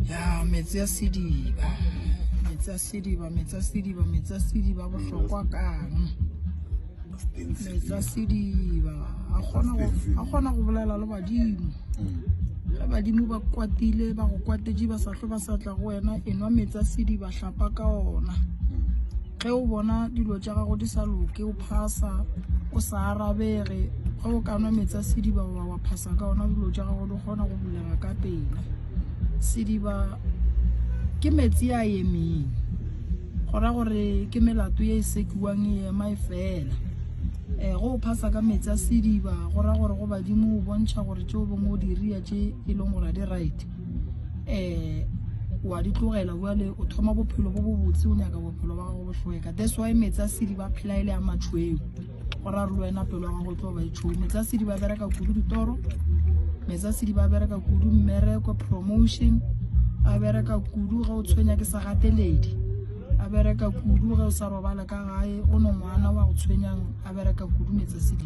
Ya meetse a sediba, meetse a sediba, meetse a sediba, meetse a sediba bohlokwa kang? Meetse a sediba a kgona go a kgona go bolela le badimo. Ge badimo ba kwatile ba go kwatetše ba sa hlwe ba sa tla go wena enwa meetse a sediba hlapa ka ona. Ge o bona dilo tša gago di sa loke o phasa o sa arabege ge o ka nwa meetse a sediba goba wa phasa ka ona dilo tša gago di kgona go bulega ka pela. Sediba ke metsi a emeng go ra gore ke melato ye e sekiwang e ema e fela. Um go o phasa ka metsi a sediba go ra gore go badimo o bontšha gore tše o bengwe o di ria tše e leng gore a di right. Um wa di tlogela bjale o thoma bophelo bo bobotse o nyaka bophelo ba gago bo hlweka. That's why metsi a sediba a phela e le a matšhweu go ra gore le wena pelo ya gago e tlo ba e tšhweu. Metsi a sediba a bereka kudu ditoro, metsi a sediba a bereka kudu mmereko, promotion, a bereka kudu ge o tshwenya ke segateledi, a bereka kudu ge o sa robale ka gae o no ngwana wa go tshwenyang a bereka kudu metsi a sediba.